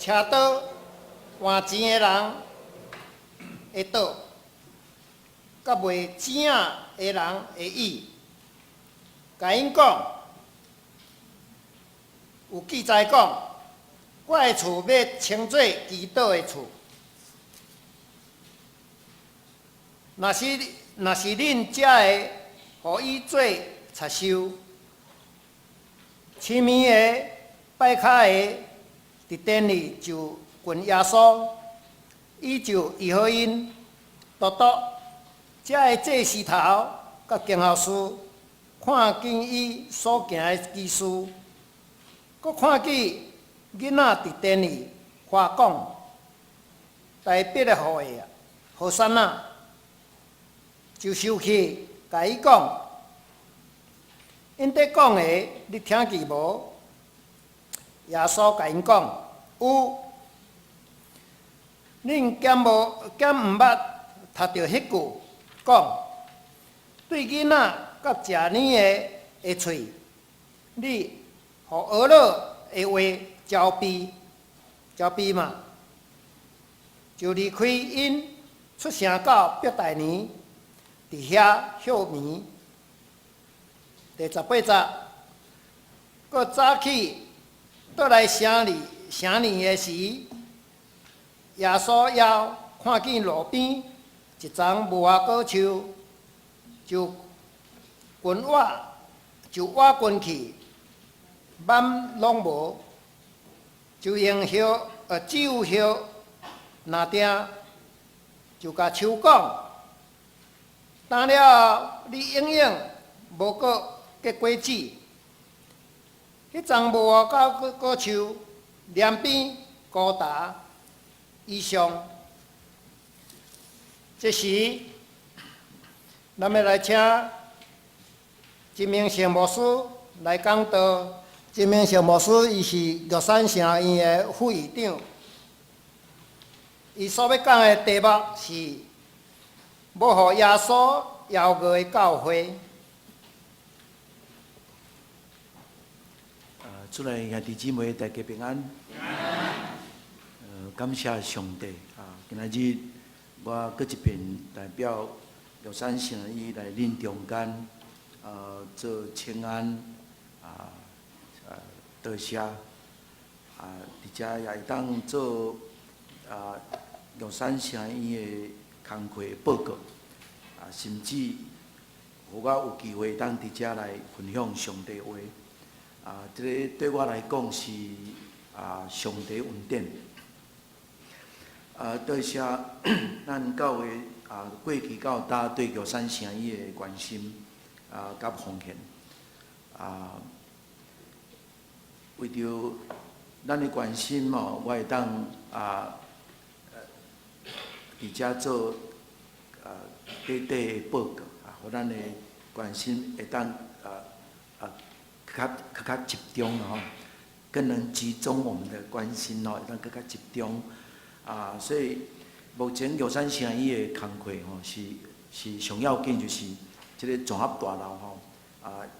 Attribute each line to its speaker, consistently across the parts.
Speaker 1: 車刀換錢的人的桌，佮賣錢仔的人的椅，共𪜶講，有記載講，我的厝欲稱做祈禱的厝。若是恁遮个，予伊做賊岫。深暝的拜跤的，佇殿裡就近耶穌，伊就醫好𪜶。獨獨遮个祭司頭佮經學師看見伊所行的奇事，閣看見囡仔佇殿裡誇講大伯的後裔啊，和散那，就生氣，共伊講：𪜶佇講的，你聽見無？耶穌共𪜶講：有。恁敢無敢毋捌讀著彼句講，對囡仔佮食奶的的喙，你予呵咾的話遮蔽，遮蔽嘛，就離開𪜶出城到伯大尼，佇遐歇眠。第18節，閣早起倒來城裡城裡的時，耶穌猶看見路邊一叢無花果樹，就倚近去，蔓攏無，就用葉，只有葉若定，就共樹講：今了後，你永遠無閣結果子。彼叢無花果樹連邊高達以上。這時，咱欲來請金明聖牧師來講道。金明聖牧師伊是玉山聖院的副院長，伊所欲講的題目是無予耶穌枵餓的教會。
Speaker 2: 主內兄弟姊妹，大家平安。感謝上帝啊！今仔日我閣一遍代表玉山聖院來恁中間，做請安啊，多謝啊！佇遮也會當做玉山聖院的工課報告啊，甚至予我有機會當佇遮來分享上帝話啊，這个對我來講是上帝恩典。多謝咱教會過去到今對玉山聖院的關心佮奉獻，為著咱的關心哦，我會當佇遮做短短的報告啊，予咱的關心會當較集中吼，更能集中我們的關心哦，會當閣較集中啊。所以目前玉山聖院的工課吼，是上要緊，就是這个綜合大樓吼，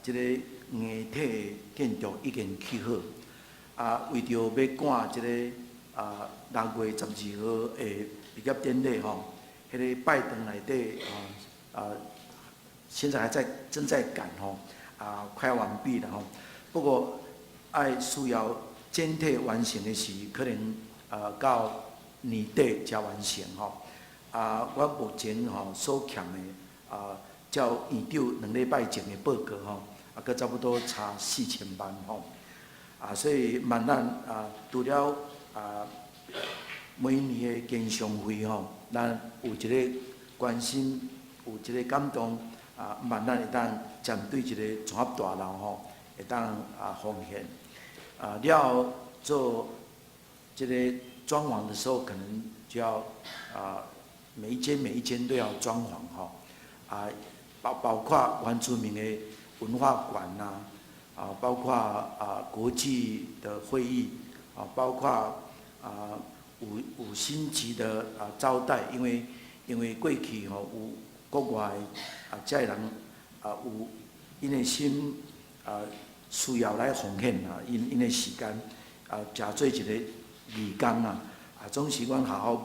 Speaker 2: 這个硬體的建築已經起好，為著欲趕這个6月12號的畢業典禮吼，彼个拜堂內底現在還在正在趕吼，快要完畢了吼。不過愛需要整體完成的時，可能到年底才完成吼。我目前吼所欠的照院長2禮拜前的報告吼，閣差不多差4000萬吼。所以萬咱除了每年的經常費吼，咱有一个關心，有一個感動，萬咱會當針對這个綜合大樓吼，會當奉獻。了後做這個裝潢的時候，可能就要每一間每一間都要裝潢吼，包括原住民的文化館呐，包括國際的會議，包括五星級的招待，因為過去吼有國外這个人有𪜶的心需要來奉獻𪜶的時間，誠做一個義工啊，啊，總是阮學校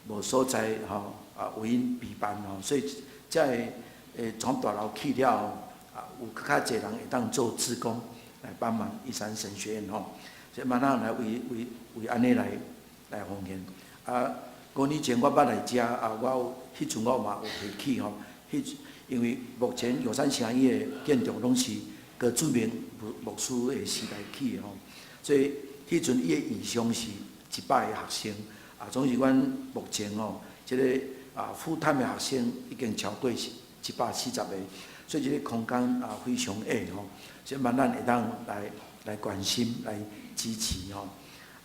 Speaker 2: 無所在吼，啊，為𪜶備辦吼，所以這个總大樓起了後，啊，有閣較濟人會當做志工來幫忙玉山神學院吼，所以慢慢來為按呢來奉獻。啊，5年前我捌來遮，啊，我有彼陣我嘛有提起吼，彼因為目前玉山城伊的建築攏是高志明牧師的時代起的吼，所以彼陣伊的異象是100個學生，啊，總是阮目前吼，這个啊 full time 的學生已經超過140個，所以這个空間啊非常狹吼，所以慢咱會當來關心來支持吼，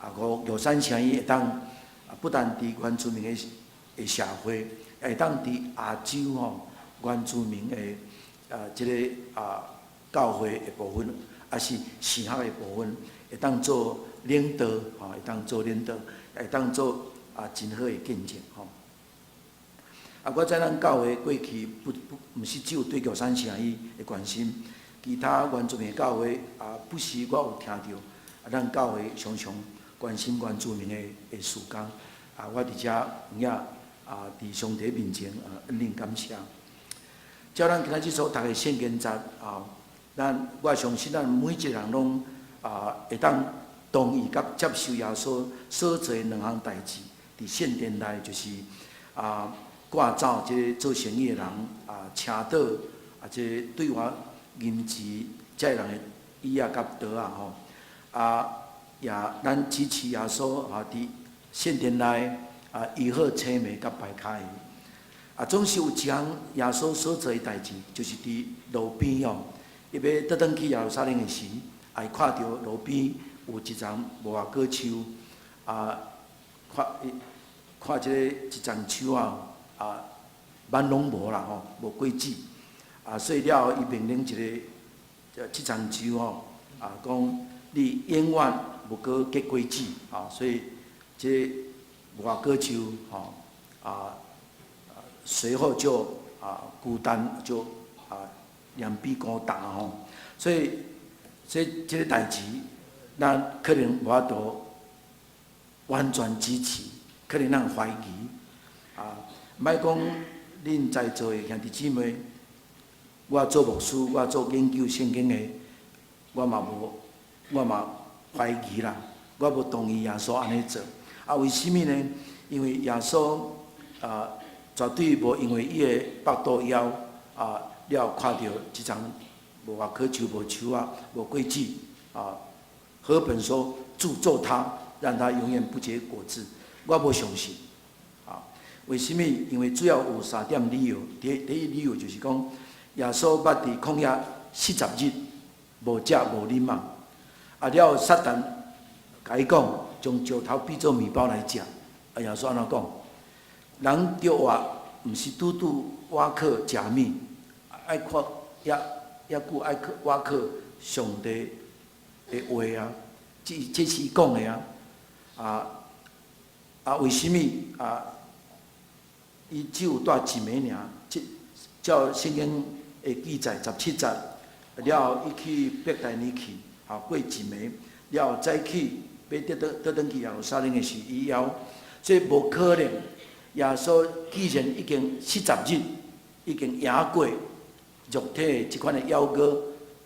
Speaker 2: 啊，五玉山城伊會當啊不但佇原住民的社會，會當佇亞洲吼原住民的啊這个啊教會的部分，抑是神學的部分，會當做領導吼，會當做領導，會當做啊真好的見證吼。啊，我知咱教會過去不毋是只有對玉山城伊的關心，其他原住民教會啊，不時我有聽著啊，咱教會常常關心原住民的事工。啊，我佇遮有影啊，佇上帝面前啊，恩領感謝。照咱今仔日所讀的聖經節啊，咱我相信咱每一個人攏啊會當同意佮接受耶穌所做的兩項代誌，佇聖殿內就是啊趕走這个做生意的人啊，請倒啊這个對外淫錢這个人的椅仔佮桌仔吼，啊也咱支持耶穌啊佇聖殿內啊醫好青盲佮跛跤的。啊，總是有一項耶穌所做的代誌，就是佇路邊哦，伊欲倒轉去耶路撒冷的時，啊，伊看著路邊有一叢無花果樹，啊，看伊看這個一叢樹啊，啊，滿攏無啦吼，無果子，啊，所以了後伊命令一个這叢樹吼，啊，講你永遠無閣結果子，啊，所以這無花果樹吼，啊。隨後就啊孤單就啊兩臂孤單吼，所以這個代誌，咱可能無法度完全支持，可能咱懷疑啊。莫講恁在座的兄弟姊妹，我做牧師，我做研究聖經的，我嘛無，我嘛懷疑啦，我無同意耶穌按呢做。啊，為啥物呢？因為耶穌啊，絕對無因為伊的腹肚枵啊，了看著這叢無花果樹無樹仔無果子啊，和本說詛咒他，讓他永遠不結果子。我無相信啊，為啥物？因為主要有三點理由。第一理由就是講，耶穌捌佇曠野四十日無食無啉嘛，啊了後撒旦共伊講，將石頭變做麵包來食。啊，耶穌按怎講？人著活，毋是拄拄倚靠食物，愛看猶閣愛靠倚靠上帝的話啊！這是伊講的啊！啊，為啥物啊？伊只有帶一暝爾，這照聖經的記載17節，了後伊去伯大尼去，啊過一暝，了後早起欲倒轉去耶路撒冷的時，伊枵，所以無可能。耶穌既然已經四十日已經贏過肉體的這款的枵餓，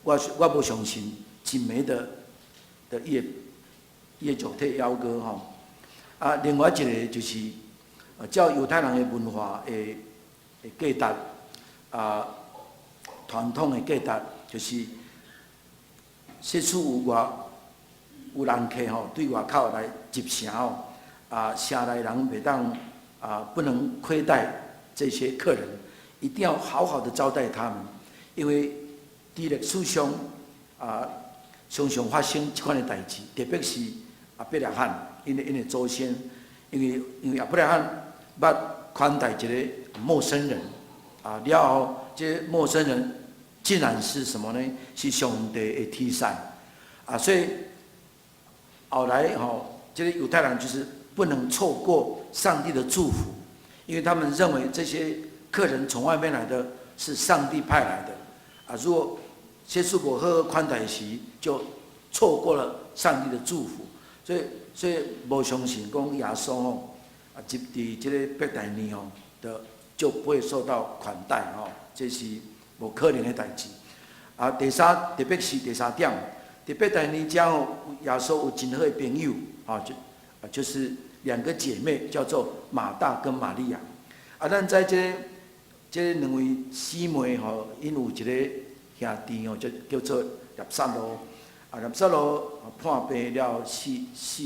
Speaker 2: 我無相信一暝的伊的肉體枵餓吼。啊，另外一個就是，照猶太人的文化的價值，啊，傳統的價值就是，假使有人客吼對外口來入城吼，啊，城內人袂當啊，不能虧待這些客人，一定要好好的招待他們，因為佇歷史上啊，常常發生這款的代誌，特別是亞伯拉罕，𪜶的祖先，因為亞伯拉罕捌款待一個陌生人，啊，了後這陌生人竟然是什麼呢？是上帝的天使，啊，所以後來吼，這個猶太人就是不能錯過上帝的祝福，因為他們認為這些客人從外面來的是上帝派來的，啊，如果接觸過好好款待時，就錯過了上帝的祝福。所以無相信講耶穌吼，啊，入佇這个伯大尼吼，就不會受到款待吼，這是無可能的代誌。啊，第三，特別是第三點，佇伯大尼遮吼，耶穌有真好的朋友，啊，就是兩個姐妹，叫做馬大跟瑪利亞。啊，咱知這兩位姊妹吼，𪜶有一个兄弟吼，叫做拉撒路。啊，拉撒路破病了死死，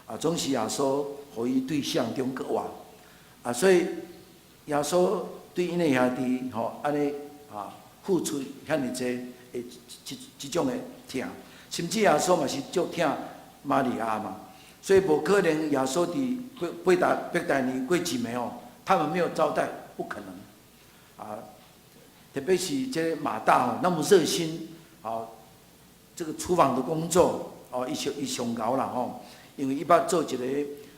Speaker 2: 啊，總是耶穌予伊對相中閣活。啊，所以耶穌對𪜶的兄弟吼，按呢啊付出遐爾濟的這種的疼，甚至耶穌嘛是足疼瑪利亞嘛，所以無可能耶穌佇伯大尼過一暝吼，他們沒有招待，不可能。啊，特別是這個馬大吼那麼熱心，啊，這個廚房的工作，哦，伊上𠢕啦吼，因為伊捌做一个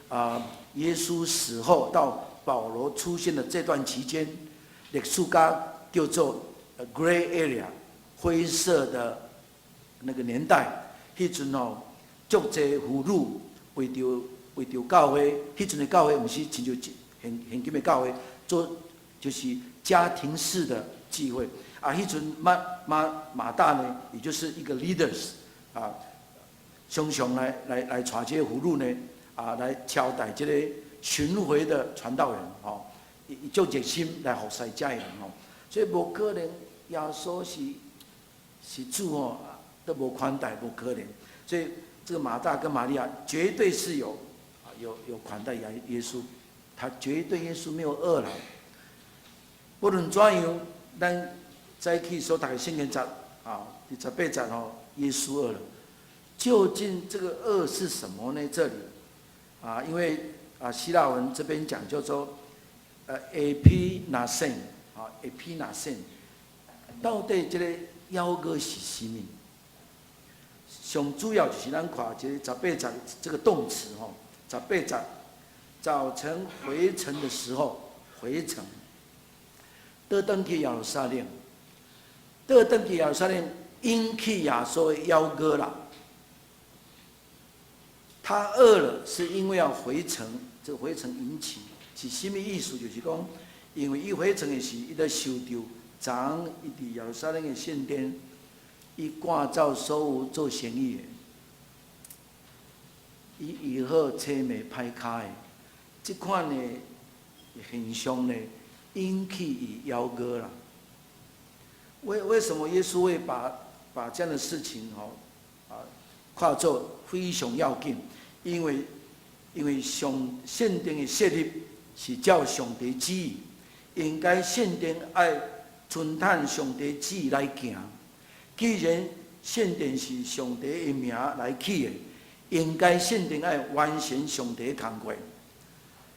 Speaker 2: 啊，耶穌死後到保羅出現的這段期間，歷史家叫做 Gray Area，灰色的那個年代，彼陣吼，足濟婦女為著教會，彼陣的教會毋是親像現今的教會，做就是家庭式的聚會。啊，彼陣馬大呢，也就是一個 leaders 啊，常常來帶這個婦女呢，啊，來招待這個巡迴的傳道人，吼，伊足熱心來服侍遮的人吼，所以無可能耶穌是主吼，都無款待，無可能。所以這個馬大跟瑪利亞絕對是有款待耶穌，他絕對耶穌沒有餓了。不論怎樣，咱早起所讀的聖經節啊，第18節吼，耶穌餓了。究竟這個餓是什麼呢？這裡啊，因為啊，希臘文這邊講叫做ἐπείνασεν 啊，ἐπείνασεν，到底這個枵餓是啥物？上主要就是咱看這個十八節這個動詞吼，十八節早晨回程的時候，回程，倒轉去耶路撒冷，倒轉去耶路撒冷，引起耶穌的枵餓啦。他餓了，是因為要回程，這個回程引起是啥物意思？就是講，因為伊回程的時，伊就受著昨昏伊佇耶路撒冷的聖殿，伊趕走所有做生意的，伊醫好青盲歹跤的，這款的現象呢，引起伊枵餓啦。為什麼耶穌會把這樣的事情吼啊看作非常要緊？因為上聖殿的設立是照上帝旨意，應該聖殿愛遵趁上帝旨意來行。既然聖殿是上帝的名來起的，應該聖殿愛完成上帝的工課。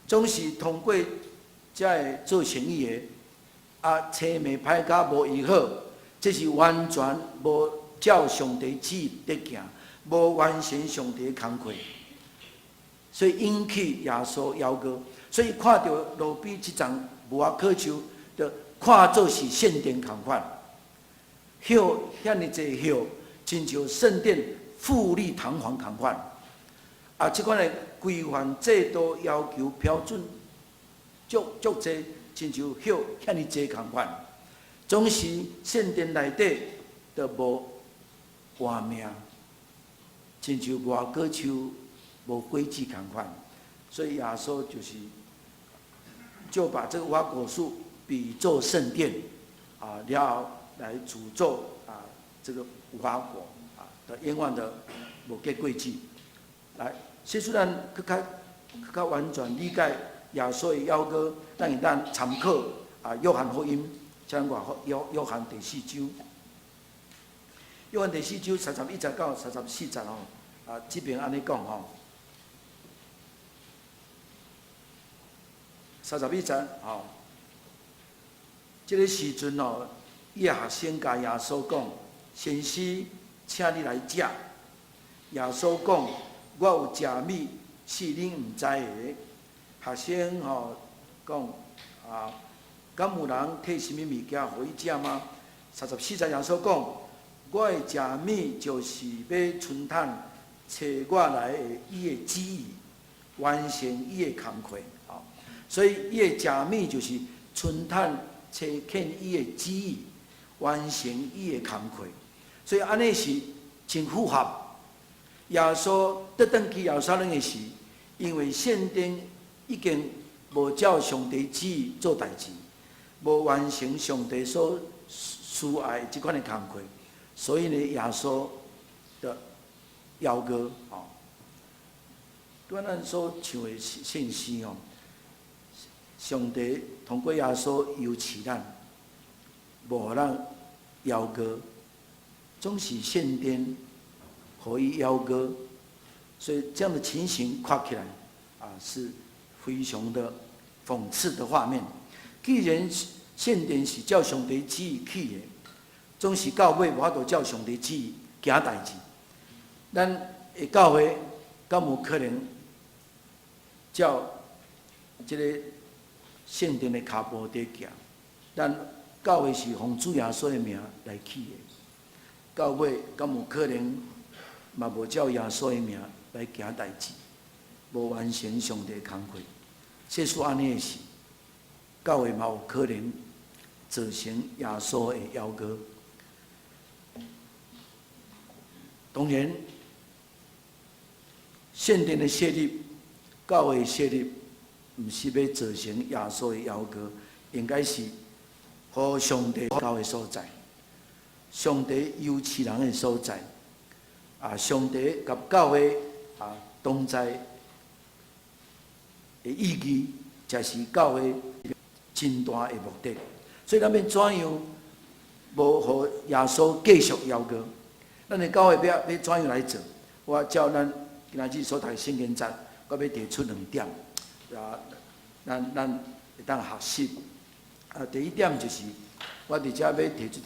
Speaker 2: 總是通過遮个做生意的，啊，青盲歹跤無醫好，這是完全無照上帝旨意佇行，無完成上帝的工課，所以引起耶穌枵餓。所以看著路邊這叢無花果樹，就看做是聖殿仝款，葉遐爾濟葉，親像聖殿富麗堂皇仝款。啊，這款的規範制度要求標準，足足濟，親像葉遐爾濟仝款。總是聖殿內底都無活命，親像無花果樹無果子仝款。所以耶穌就把這個無花果樹比作聖殿，啊，然後來詛咒啊這個無花果啊的冤枉的無結果子。來，使咱閣較完全理解耶穌的枵餓，咱會當參考啊約翰福音，請看約翰第四章，約翰第四章31節到34節吼，啊這邊按呢講吼，31節吼，這个時陣哦，伊的學生共耶穌講：“先生，請你來食。”耶穌講：“我有食物是恁毋知的。”學生吼講：“啊，敢有人提啥物物件予伊食嗎？”34節耶穌講：“我的食物就是欲遵趁揣我來的伊的旨意，完成伊的工課。吼，所以伊的食物就是春趁差遣伊的旨意，完成伊的工課。所以按呢是真符合。耶穌倒轉去耶路撒冷的時，因為聖殿已經無照上帝旨意做代誌，無完成上帝所需愛這款的工課，所以呢，耶穌就枵餓吼。拄咱所唱的聖詩吼，上帝通過耶穌扶持咱，無予咱枵餓，總是聖殿予伊枵餓，所以這樣的情形看起來啊，是非常的諷刺的畫面。既然聖殿是照上帝旨意起的，總是到尾無法度照上帝旨意行代誌。咱的教會敢有可能照這个聖殿的跤步佇行？咱教會是奉主耶穌的名來起的，到尾敢有可能嘛無照耶穌的名來行代誌，無完成上帝工課？假使按呢的時，教會嘛有可能造成耶穌的枵餓。當然，聖殿的設立、教會設立，毋是欲造成耶穌的枵餓，應該是予上帝教的所在，上帝扶持人的所在，啊，上帝佮教會啊同在的意義，才是教會真大的目的。所以咱欲怎樣無予耶穌繼續枵餓？咱的教會欲欲怎樣來做？我照咱今仔日所讀的聖經節，我欲提出兩點，啊，咱咱會當學習。啊，第一點就是，我佇遮欲提出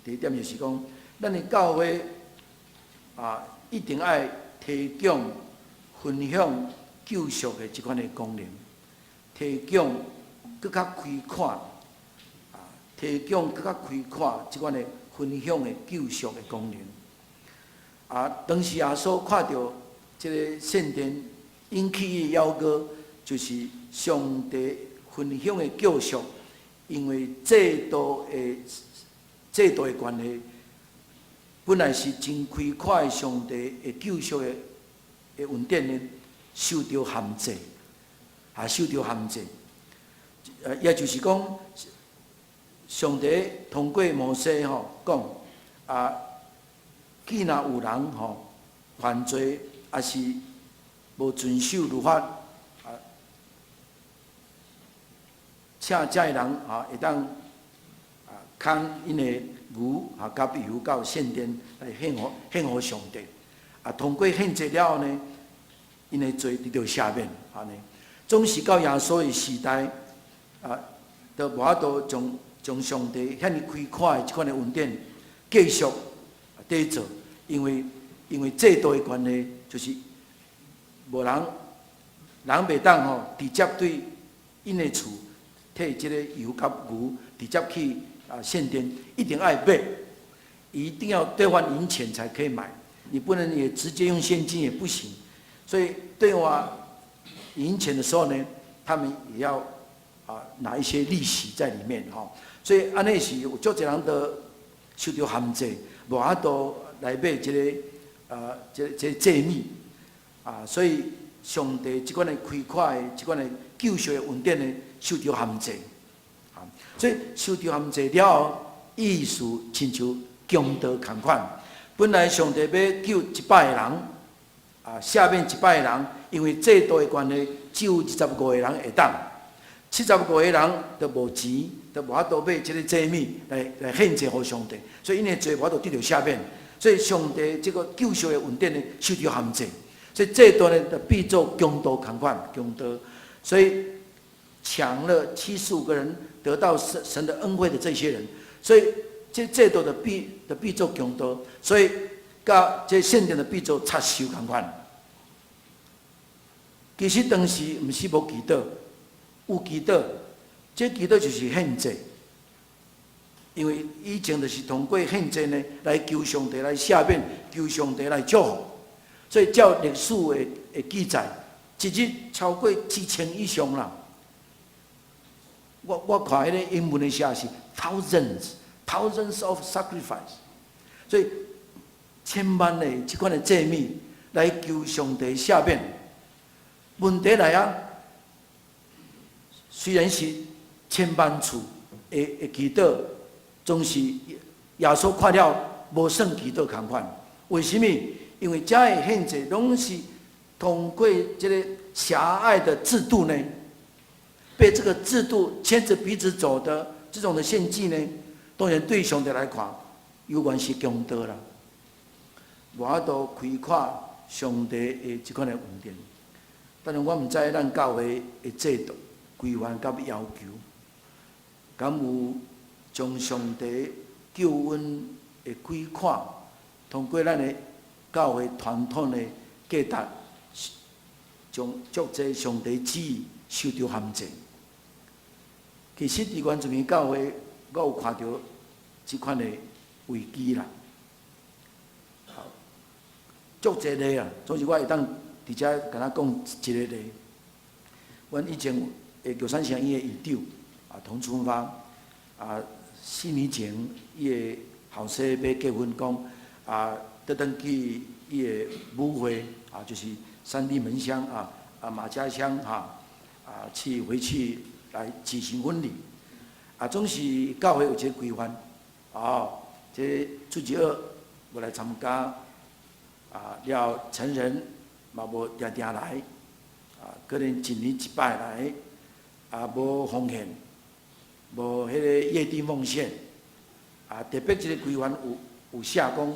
Speaker 2: 第一點就是講，咱的教會啊，一定愛提供分享救贖的這款的功能，提供閣較開闊啊，提供閣較開闊這款的分享的救贖的功能。啊，當時耶穌看著這个聖殿引起的枵餓，就是上帝分享的救贖，因為制度的關係，本來是真開闊的上帝的救贖的恩典呢，受著限制，啊，受著限制。也就是講，上帝通過摩西吼講，啊，既若有人吼犯罪，抑是無遵守律法，啊，請這个人啊會當啊牽𪜶的牛啊佮羊到聖殿來獻予獻予上帝。啊，通過獻祭了後呢，𪜶的罪得著赦免，按呢。總是到耶穌的時代，啊，都無法度將將上帝遐爾開闊的這款的恩典繼續佇做，因為因為制度的關係，就是無人人袂當吼直接對𪜶的厝提這个羊佮牛直接去啊聖殿，一定愛買，一定要兌換銀錢才可以買，你不能也直接用現金也不行，所以兌換銀錢的時候呢，他們也要啊拿一些利息在裡面吼，所以按呢是有足濟人都受著限制，無法度來買這个啊這這祭物啊，所以上帝這款的開闊的這款的救贖的恩典呢，受著限制，啊，所以受著限制了後，意思親像強盜仝款。本來上帝欲救100個人，啊，赦免100個人，因為制度的關係，只有25個人會當，75個人都無錢，都無法度買這个祭物來來獻祭予上帝，所以𪜶的罪無法度得著赦免。所以上帝這個救贖的恩典呢，受著限制，所以制度呢就變做強盜仝款，強盜，所以搶了75個人得到神神的恩惠的這些人，所以這制度就變就變做強盜，所以佮這聖殿就變做插手仝款。其實當時毋是無祈禱，有祈禱，這祈禱就是獻祭，因為以前就是通過獻祭呢來求上帝來赦免，求上帝來祝福。所以照歷史的記載，一日超過一千以上啦。我看彼个英文的寫是 thousands of sacrifice，所以千萬的這款的祭物來求上帝赦免。問題來啊，雖然是千萬次的祈禱，總是耶穌看了無算祈禱仝款。為什麼？因為這个獻祭攏是通過這个狹隘的制度呢，被這個制度牽着鼻子走的這種的獻祭呢，當然對上帝來看，猶原是強盜啦，無法度開闊上帝的這款的恩典。但是我毋知咱教會的制度規範佮要求，敢有將上帝救恩的開闊，通過咱的教會傳統的價值，將足濟上帝旨意受著限制。其實佇原住民教會，我有看著這款的危機啦。足濟例啊，總是我會當佇遮共咱講一個例。阮以前的玉山城醫的院長啊，童春發啊，4年前伊的後生欲結婚，講啊，倒轉去伊的母會啊，就是三地門鄉啊，啊馬家鄉哈，啊去回去來舉行婚禮，啊總是教會有一個規範，哦，這主日學無來參加，啊了成人嘛無定定來，啊可能一年一擺來，啊無奉獻，無彼个約定奉獻，啊特別這個規範有寫講，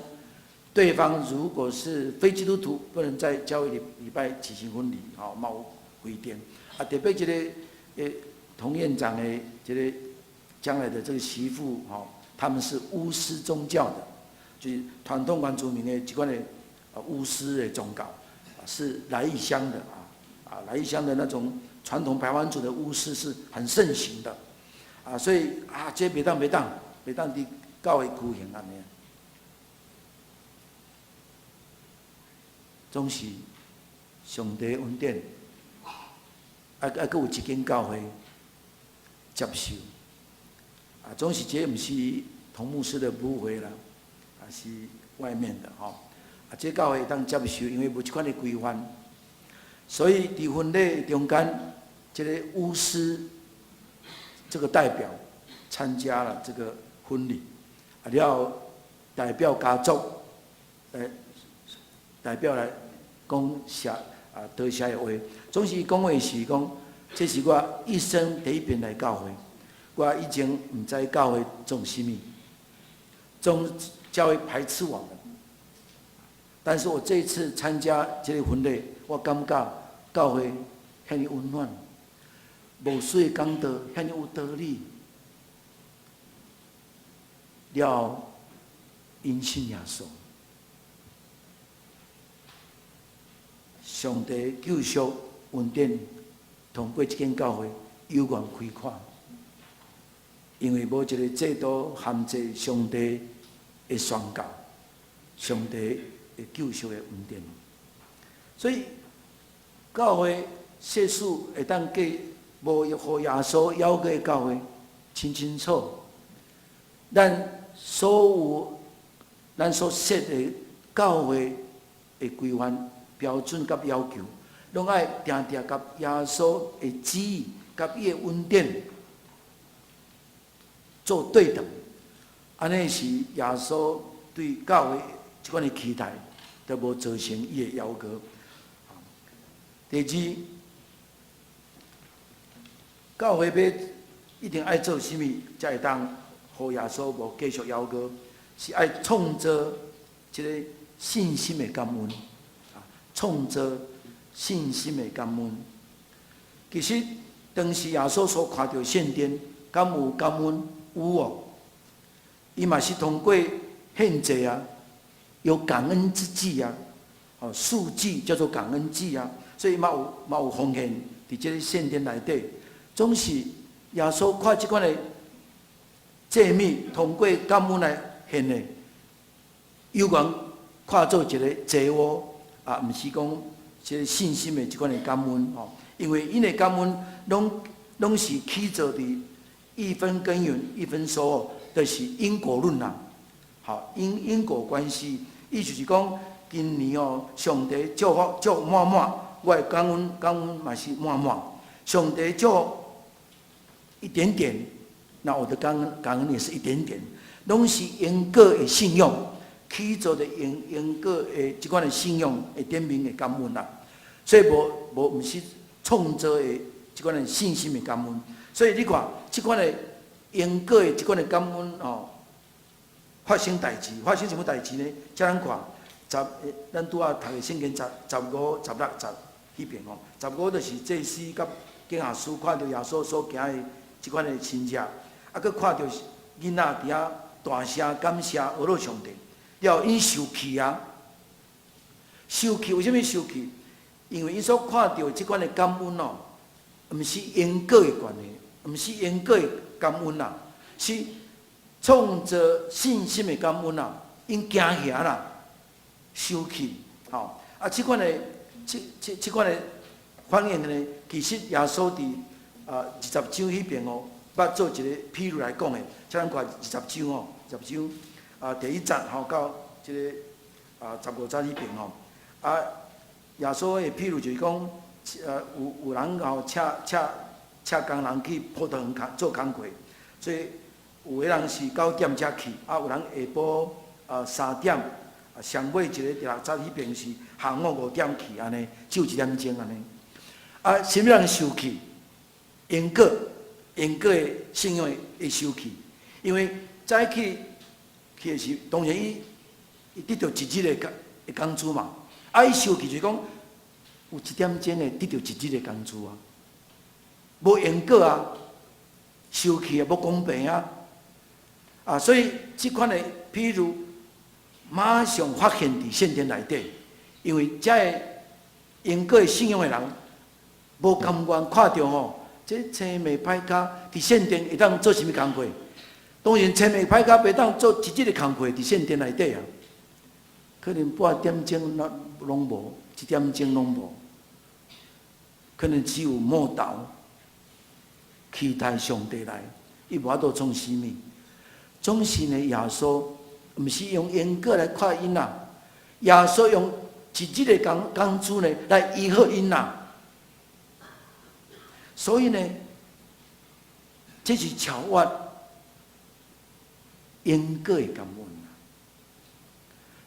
Speaker 2: 對方如果是非基督徒，不能在教會裡禮拜舉行婚禮，吼，嘛有規定。啊，特別這个童院長的這个將來的這個媳婦，吼，他們是巫師宗教的，就是傳統原住民的這款的巫師的宗教，是來義鄉的啊，啊來義鄉的那種傳統排灣族的巫師是很盛行的，啊，所以啊，這袂當袂當袂當佇教會舉行按呢。總是上帝恩典，啊啊，閣有一間教會接受，啊，總是這毋是童牧師的母會啦，啊是外面的吼，啊，這教會會當接受，因為無這款的規範，所以佇婚禮中間，這个巫師這個代表參加了這個婚禮，啊了代表家族，來代表來講謝啊多謝的話，總是講話是講，這是我一生第一遍來教會，我以前毋知教會創啥物，總教會排斥我們。但是我這一次參加這个婚禮，我感覺教會遐爾溫暖，牧師的講道遐爾有道理，了𪜶信耶穌。上帝救贖恩典，通過這間教會猶原開闊，因為無一個制度限制上帝的宣告，上帝的救贖的恩典。所以教會設使會當過無予耶穌枵過的教會，清清楚。咱所有咱所設的教會的規範標準佮要求，攏愛定定佮耶穌的旨意、佮伊的恩典做對等。按呢是耶穌對教會這款的期待，都無造成伊的枵過。第二，教會欲一定愛做啥物，才會當予耶穌無繼續枵過？是愛創造這个信心的感恩，啊，創造信心的感恩。其實當時耶穌所看著聖殿，敢有感恩？有哦。伊嘛是通過獻祭啊，有感恩之祭啊，哦，素祭叫做感恩祭啊，所以嘛有奉獻佇這个聖殿內底，總是耶穌看這款的祭物，通過感恩來獻的，猶原看做一个祭物，啊，毋是講這个信心的這款的感恩吼，因為𪜶的感恩攏是起造佇一分耕耘一分收穫，就是因果論啦。好，因果關係，意思是講，今年哦，上帝祝福祝滿滿，我的感恩感恩嘛是滿滿。上帝祝一點點，那我的感恩感恩也是一點點，攏是因果的信仰，起造的因果的這款的信仰的頂面的感恩啦。所以無無毋是創造的這款的信心的感恩。所以你看，這款的因果的這款的感恩哦，發生代誌，發生啥物代誌呢？遮咱看，咱拄仔讀的聖經15、16節彼邊哦，十五就是祭司佮經學師看著耶穌所行的這款的神跡，啊，閣看著囡仔佇遐大聲感謝阿樂上帝，了𪜶受氣啊，受氣為啥物受氣？因為𪜶所看著這款的感恩哦，毋是因果的關係，毋是因果的感恩啦，是創造信心的感恩啦，𪜶驚嚇啦，受氣，吼啊！這款的、這款的反應呢，其實耶穌佇20章彼邊哦，捌做一個譬喻來講的，請咱看二十章哦，二十章第一節吼到這个15節彼邊吼，啊，耶穌的譬喻就是講，有人吼請工人去葡萄園做工課，所以有的人是9點才去，啊，有人下晡3點，啊，上尾一個第六節彼邊是下午5點去，按呢，只有一點鐘按呢。啊，啥物人受氣？因果的信仰會受氣，因為早起去的時，當然伊得著一日的工資嘛。啊，伊受氣就是講有一點鐘會得著一日的工資啊，無因果啊，受氣啊，無公平啊。啊，所以這款的譬喻馬上發現佇聖殿內底，因為這个因果的信仰的人無甘願看著吼，這青盲跛跤佇聖殿會當做啥物工課？當然，青盲跛跤袂當做一日的工課佇聖殿內底啊，可能半點鐘攏無，一點鐘攏無，可能只有摸頭期待上帝來，伊無法度創啥物。總是呢，耶穌毋是用因果來看𪜶啦，耶穌用一日的工資呢來醫好𪜶啦。所以呢，這是超越因果的感恩。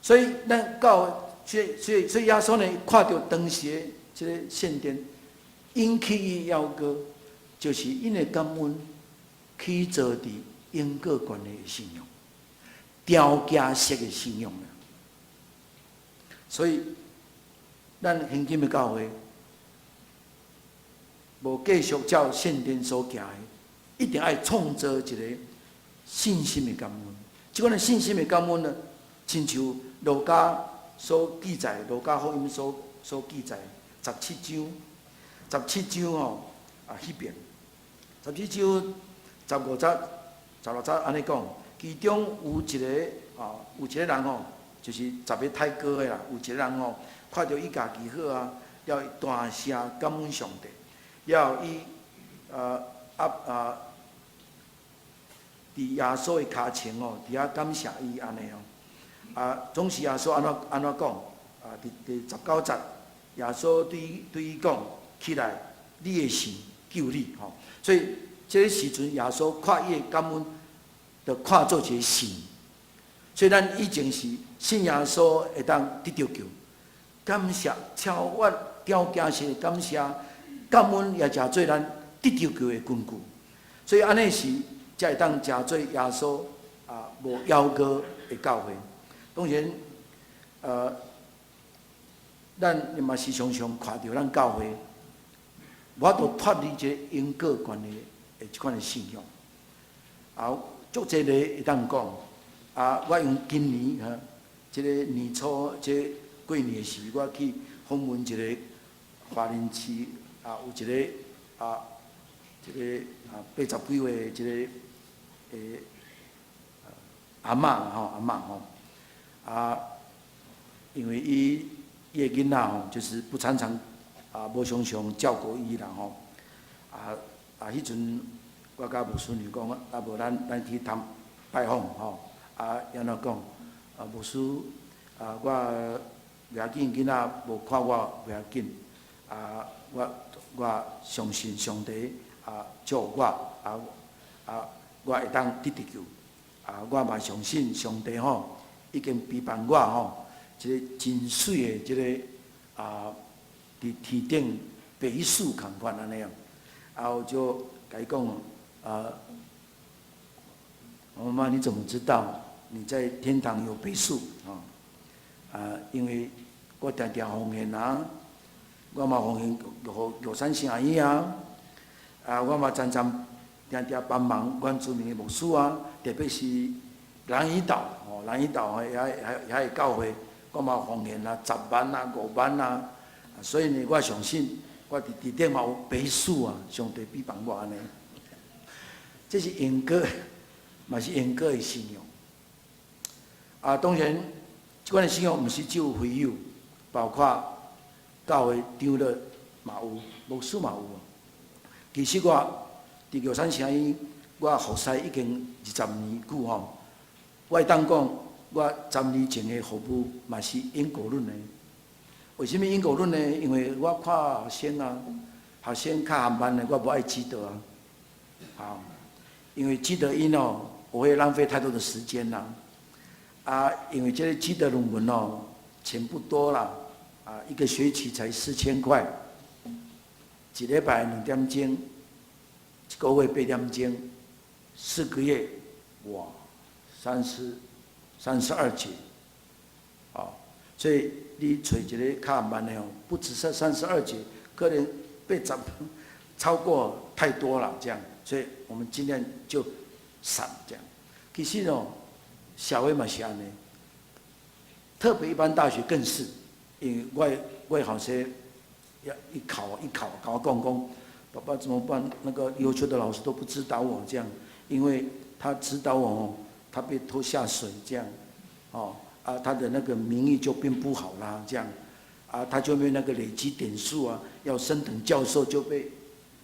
Speaker 2: 所以咱到這，所以耶穌呢，看著當時的這個聖殿，引起伊憂歌，就是𪜶的感恩起造佇因果關係的信仰，條件式的信仰。所以，咱現今的教會，無繼續照聖殿所行的，一定愛創造一個信心的感恩。這款的信心的感恩呢，親像路加所記載，路加福音所記載十七章，十七章吼啊，彼邊，十七章15節、16節按呢講，其中有一個人吼，就是十个太高的啦，有一個人吼，看著伊家己好啊，了大聲感恩上帝，了伊佇耶穌的跤前哦，佇遐感謝伊按呢哦，啊，總是耶穌按怎講？啊，佇第19節，耶穌對伊講：起來，你的信救你吼。所以這个時陣，耶穌看伊的感恩，就看做一个信。所以咱以前是信耶穌會當得著救，感謝超越條件式的感謝，感恩也誠做咱得著救的根據。所以按呢時，才會當成做耶穌無枵餓的教會。當然，咱嘛是常常看著咱教會，無法度脫離這個因果關係的這款的信仰。啊，足濟個會當講，啊，我用今年哈，這个年初這个過年的時，我去訪問一個華林市啊，有一个這个80幾歲這个阿嬤吼，阿嬤吼，啊，因為伊伊的囡仔吼，就是不常常啊，無常常照顧伊啦吼。啊啊，彼陣我佮牧師娘講，啊無咱咱去探拜訪吼。啊，按怎講？啊，牧師啊，我袂要緊，囡仔無看我袂要緊。啊，我我相信上帝啊，祝福我啊啊，我會當得得救。啊，我嘛相信上帝吼，已經陪伴我吼，這个真媠的這个啊，佇天頂別墅仝款按呢樣。啊，我就共伊講啊，媽媽你怎麼知道你在天堂有別墅啊？啊，因為我定定奉獻啊，我嘛奉獻予玉山聖醫啊，啊，我嘛常常定定幫忙原住民的牧師啊，特別是南怡島吼，南怡島遐遐遐个教會，我嘛奉獻啊，10萬啊，5萬啊，所以呢，我相信我佇地頂嘛有別墅啊，上帝庇幫我按呢。這是英國，嘛是英國的信仰。啊，當然，這款的信仰毋是只有會友，包括教會長老嘛有，牧師嘛有。其實我佇玉山聖醫，我服侍已經20年久吼。我會當講，我10年前的服務嘛是因果論的。為啥物因果論呢？因為我看學生啊，學生較緩慢的，我無愛指導啊。好，因為指導𪜶哦，我會浪費太多的時間啦。啊，因為這个指導論文哦，錢不多啦，啊，一個學期才4000塊，一禮拜2點鐘，一個月8點鐘，4個月，哇，32節，啊，所以你揣一个較慢的哦，不只是32節，可能80，超過太多了這樣，所以我們盡量就省這樣。其實哦，社會嘛是按呢，特別一般大學更是，因為我我的學生要一考一考，共我講講，爸爸怎麼辦？那個優秀的老師都不指導我這樣，因為他指導我哦，他被拖下水這樣，哦啊，他的那個名譽就變不好啦這樣，啊，他就沒有那個累積點數啊，要升等教授就被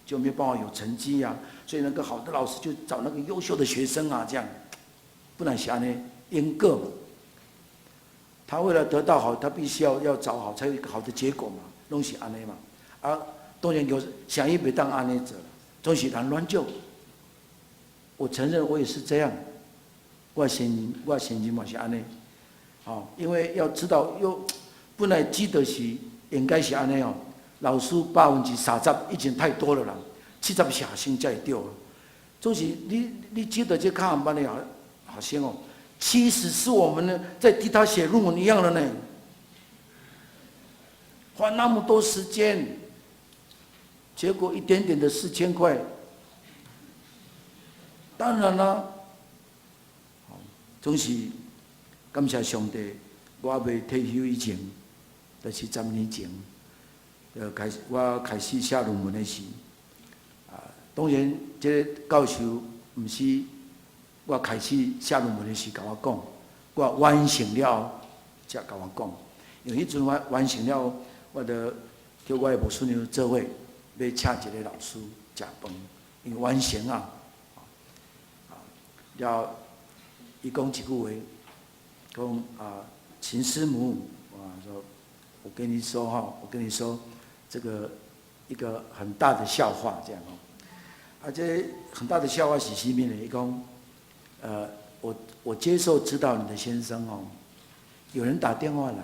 Speaker 2: 就沒有辦法有成績啊，所以那個好的老師就找那個優秀的學生啊這樣，不然啥呢？因果嘛，他為了得到好，他必須要要找好，才有一個好的結果嘛，攏是按呢嘛。啊，當然有聖醫袂當按呢做，總是人亂做。我承認我也是這樣，我承認我承認嘛是按呢。哦，因為要知道又本來記得是應該是按呢哦，老師30%已經太多了啦，70學生才會對。總是你你記得這較慢的學學生哦。其實是我們呢，在替他寫論文一樣的呢，花那麼多時間，結果一點點的4000塊，當然啦，總是感謝上帝，我未退休以前，就是10年前，就開始我開始寫論文的時，啊，當然這个教授毋是我開始寫論文的時共我講，我完成了才共我講，因為彼陣我完成了，我就叫我的牧師娘做伙，欲請一个老師食飯，因為完成啊，啊，了，伊講一句話，講啊，秦師母啊，說，我跟你說哈，我跟你說，這個一個很大的笑話，這樣哦，啊，這很大的笑話是啥物呢？伊講，我我接受指導你的先生哦，有人打電話來，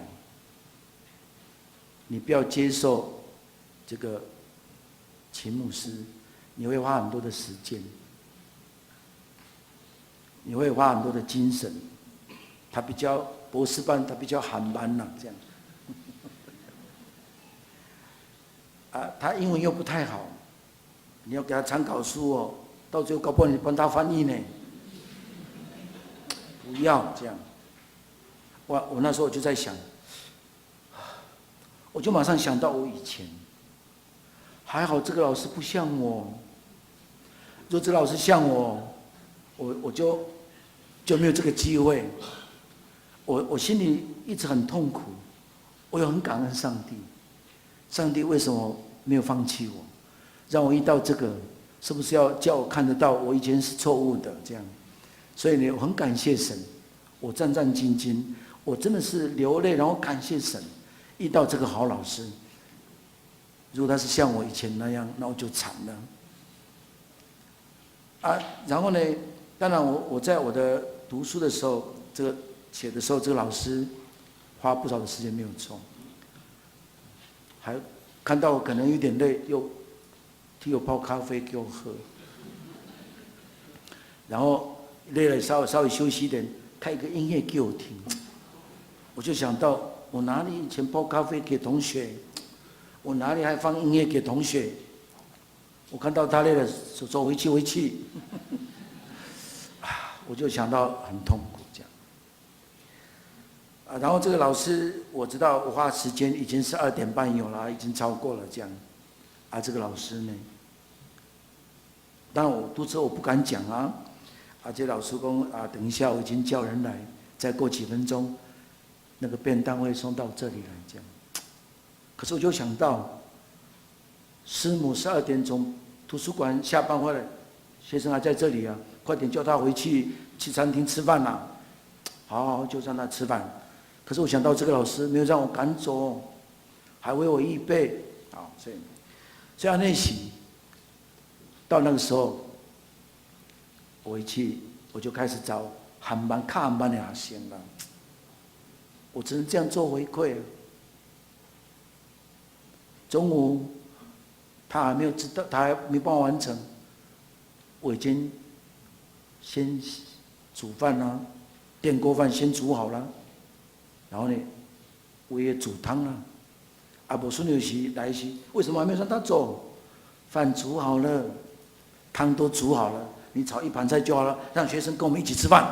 Speaker 2: 你不要接受這個秦牧師，你會花很多的時間，你會花很多的精神。他比較博士班，他比較緩慢吶，這樣。啊，他英文又不太好，你要給他參考書哦，到最後搞不好你幫他翻譯呢。不要這樣。我我那時候就在想，我就馬上想到我以前，還好這個老師不像我，若這老師像我，我我就就沒有這個機會。我我心裡一直很痛苦，我又很感恩上帝，上帝為什麼沒有放棄我，讓我遇到這個，是不是要叫我看得到我以前是錯誤的這樣？所以呢，我很感謝神，我戰戰兢兢，我真的是流淚，然後感謝神，遇到這個好老師。如果他是像我以前那樣，那我就慘了。啊，然後呢，當然我在我的讀書的時候，這個寫的時候，這個老師花不少的時間沒有錯，還看到我可能有點累，又替我泡咖啡給我喝，然後累了稍微稍微休息一點，開一個音樂給我聽，我就想到我哪裡以前泡咖啡給同學，我哪裡還放音樂給同學？我看到他累了，說走回去回去，啊，我就想到很痛苦這樣。啊，然後這個老師我知道我花時間已經是2點半有了，已經超過了這樣。啊，這個老師呢，當然我肚子我不敢講啊。啊，這老師講啊，等一下我已經叫人來，再過幾分鐘，那個便當會送到這裡來這樣。可是我就想到，師母12點從圖書館下班回來，學生還在這裡啊，快點叫他回去去餐廳吃飯啦。好，好，就讓他吃飯。可是我想到這個老師沒有讓我趕走，還為我預備，啊，所以這樣練習。到那個時候，我回去我就開始找韓班、卡韓班的學生了。我只能這樣做回饋。中午他還沒有知道，他還沒辦法完成，我已經先煮飯啦，電鍋飯先煮好了，然後呢，我也煮湯了。啊，無孫有時來時，為什麼還沒有讓他走？飯煮好了，湯都煮好了，你炒一盤菜就好了，讓學生跟我們一起吃飯。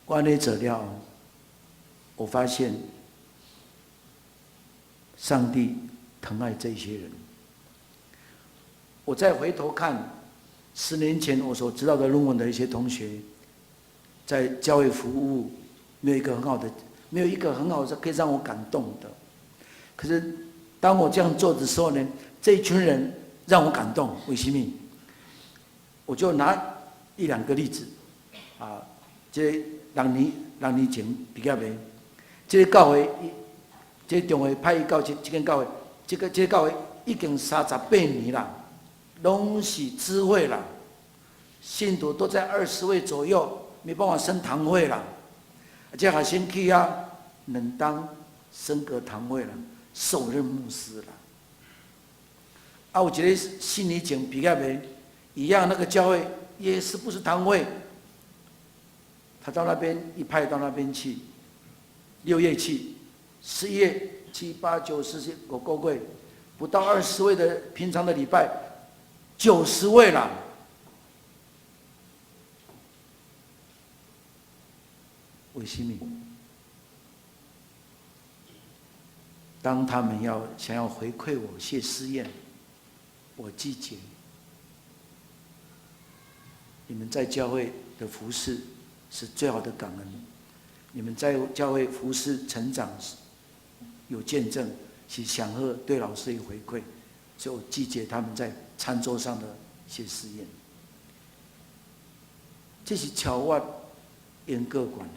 Speaker 2: 關內者料，我發現上帝疼愛這些人。我再回頭看10年前我所知道的論文的一些同學，在教會服務，沒有一個很好的，沒有一個很好的可以讓我感動的。可是當我這樣做的時候呢，這一群人讓我感動。為什麼？我就拿一兩個例子，啊，這6年前畢業的，這個教會，這個中會派伊到這間教會，這個教會已經38年啦，攏是支會啦，信徒都在20位左右，沒辦法升堂會啦。這學生去啊，兩冬升格堂會啦，受任牧師啦。啊，有一個4年前畢業的，一樣那個教會也是不是堂會，他到那邊一派到那邊去，6月去，11月七八九十十五個月，不到20位的平常的禮拜，90位了。為什麼？當他們要想要回饋我謝師宴，我拒絕。你們在教會的服事是最好的感恩。你們在教會服事成長有見證，是享賀對老師的回饋，所以我拒絕他們在餐桌上的謝師宴。這是超越因果關係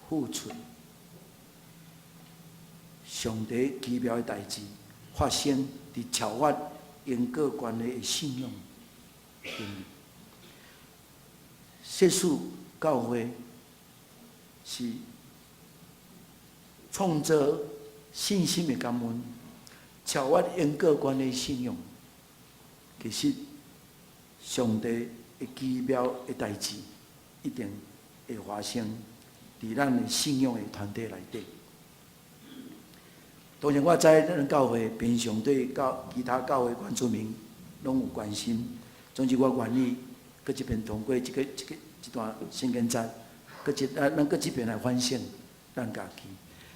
Speaker 2: 付出，上帝奇妙的代誌發生佇超越因果關係的信仰。世事教會是創造信心的感恩，超越因果關係信仰，其實上帝的奇妙的代誌一定會發生佇咱的信仰的團體內底。當然，我知咱教會平常對教其他教會原住民攏有關心。總之，我願意閣這邊通過這段聖經節，閣一咱閣這邊來反省咱家己。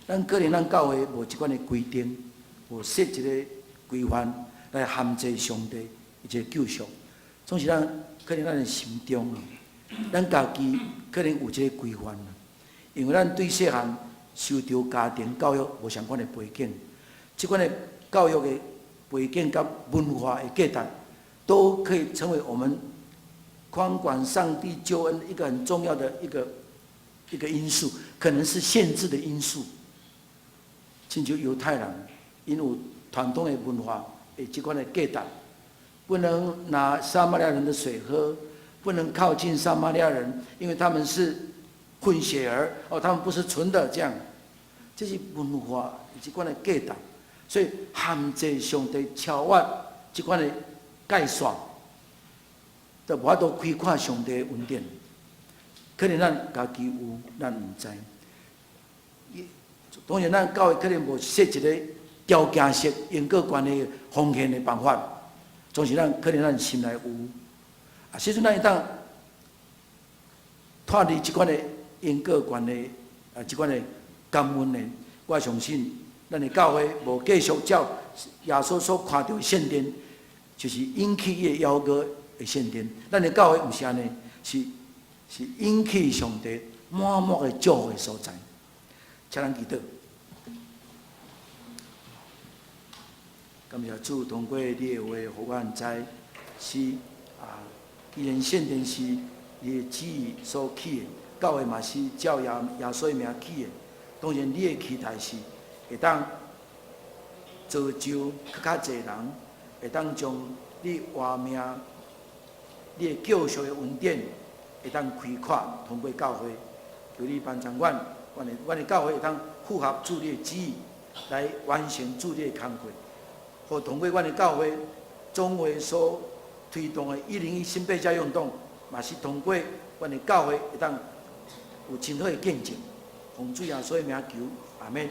Speaker 2: 咱可能咱教會無這款的規定，無設一個規範來限制上帝一個救贖。總是咱可能咱的心中啊，咱家己可能有這個規範啊。因為咱對細漢受著家庭教育無相仝的背景，這款的教育的背景佮文化的價值，都可以成為我們寬廣上帝救恩一個很重要的一個因素，可能是限制的因素。親像猶太人，𪜶有傳統的文化的這款的價值，不能拿撒瑪利亞人的水喝，不能靠近撒瑪利亞人，因為他們是混血兒，哦，他們不是純的這樣，這是文化這款的價值，所以限制上帝超越這款的界線，就無法度開闊上帝的恩典。可能咱家己有，咱毋知。當然，咱教會可能無設一个條件式因果關係奉獻的辦法，總是咱可能咱心內有。啊，時陣咱會當脫離這款的因果關係，啊，這款的感恩的，我相信咱的教會無繼續照耶穌所看著的聖殿，就是引起伊的邀歌的聖殿。咱的教會毋是按呢，是引起上帝滿滿的祝福的所在。請咱祈禱。感謝主，通過你的話，予阮知是啊，既然聖殿是你的旨意所起的，教會嘛是照耶穌的名起的。當然，你的期待是會當造就閣較濟人，會當將你活命、你的救贖的恩典，會當開闊通過教會。求你幫助阮，阮的教會會當符合主你的旨意，來完成主你的工課。予通過阮的教會總會所推動的101新百家運動，嘛是通過阮的教會會當有真好的見證，奉主耶穌的名求，阿門。